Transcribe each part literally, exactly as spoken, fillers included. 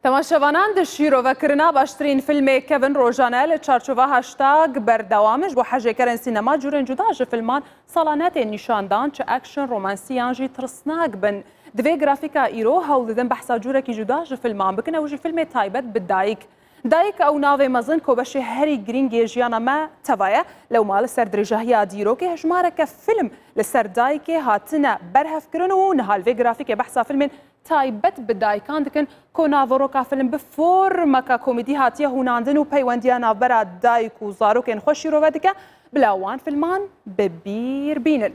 Temaşevanan, di şîrovekirina baştirîn filmê Kevin Rojane li çarçova hashtag berdewam e. Ji bo hejêkerên sînema cûrên cuda ji filman salane tên nîşandan, çi action, romansî yan jî tirsnak bin. Di vê grafîka îro hewl didin behsa cûrekî cuda ji filman bikin, ew jî filmê taybet bi dayik. Dayik ew navê mezin ku beşê herî girîng yê jiyana me teva ye. Lewma li ser dirêjahiya dîrokê hejmareke film li ser dayikê hatine berhevkirin û niha li vê grafîkê behsa filmên taybet bi dayikan dikin ku naveroka film bi formeka komîdî hatiye hûnandin û peywendiya navbera dayik û zarokên xwe şîrove dike, bila wan filman bi bîr bînin.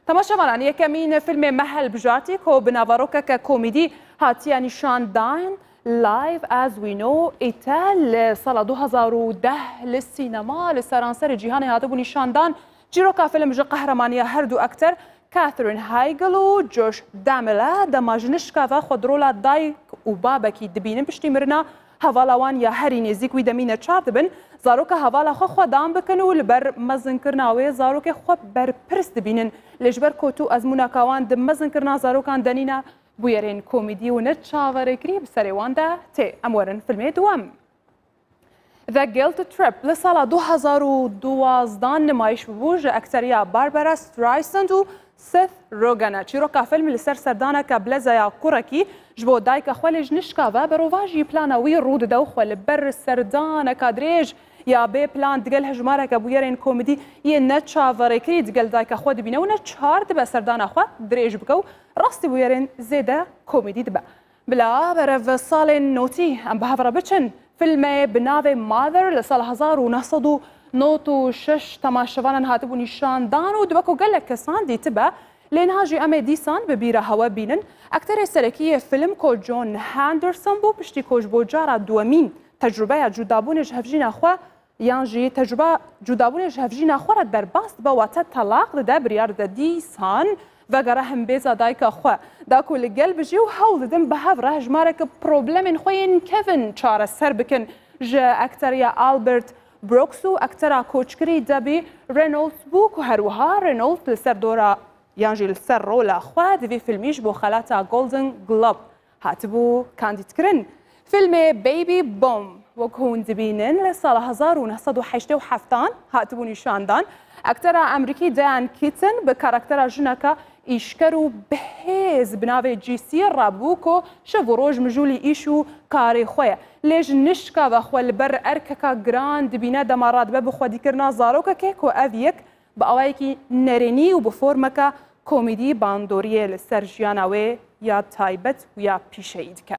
Temaşevanan, yekemîn filmê me hilbijartî ku bi naverokeke komîdî hatiye nîşandan, Life as We Know It e, li sala du hezar û deh li sînema li seranserê cîhanê hatibû nîşandan. Çîroka film ji qehremanîya her du akter Katherine Heigl û Josh Duhamel e. Dema ji nişka ve xwe di rola dayik û babekî dibînin, piştî mirina hevala wan ya herî nêzîk wî demî neçar dibin, zaroka hevala xwe xwedan bikin û li ber mezinkirina wê zarokê xwe berpirs dibînin. Lê ji ber kot û ezmûneka wan di mezinkirina zarokan de nîne, bûyerên komîdî û ne çaverêkirî bi serê wan de tê. Em werin filmê duwem. The Guilt Trip li sala du hezar û duwazdan nimayîş bûbû, ji akteriya Barbara Streisand û Seth Rogen e. Çîroka film li ser serdaneke bilezaya kurekî ji bo dayika xwe, lê ji nişka ve berovajî plana wî rû dide û xwe li ber serdaneka dirêj ya bê plan digel hejmareke bûyerên komîdî yê ne çaverêkirî digel dayika xwe dibîne û neçar dibe serdana xwe dirêj bike û rastî bûyerên zêde komîdî dibe. Bila berev salên notî em bi hev re biçin. Filmê bi navê Mother li sala hezar û neh sed û nod û şeş temaşevanan hatibû nîşandan û dibe ku gelek kesan dîtibe, lê niha jî em ê dîsan bi bîra hewe bînin. Akterê serekî yê film ku John Henderson bû, piştî ku ji bo cara duwemîn tecrûbeya cudabûnê ji hevjîna xwe yan jî tecrûba cudabûnê ji hevjîna xwe re derbas dibe, wate telaq dide, biryar dide dîsan vegere himbêza dayika xwe. Da ku li gel bijî û hewl didin bi hev re hejmareke problemên xwe yên kevin çareser bikin. Ji akteriya Albert Brooks û aktera koçkirî Debbie Reynolds bû ku her wiha Reynolds li ser dora yan jî li ser rola xwe di vî filmî ji bo xelata Golden Globe hatibû kandîdkirin. Filmê Baby Boom, wek hûn dibînin, li sala hezar û neh sed û heştê û heftan hatibû nîşandan. Aktera Amerîkî Diane Keaton bi karaktera jineka îşker û bihêz bi navê G C rabû ku şev û roj mijûlî îş û karê xwe ye. Lê ji nişka ve xwe li ber erkeka giran dibîne, dema radibe bi xwedîkirina zarokekê ku ev yek bi awayekî nerênî û bi formeka komîdî bandoriyê li ser jiyana wê ya taybet û ya pîşeyî dike.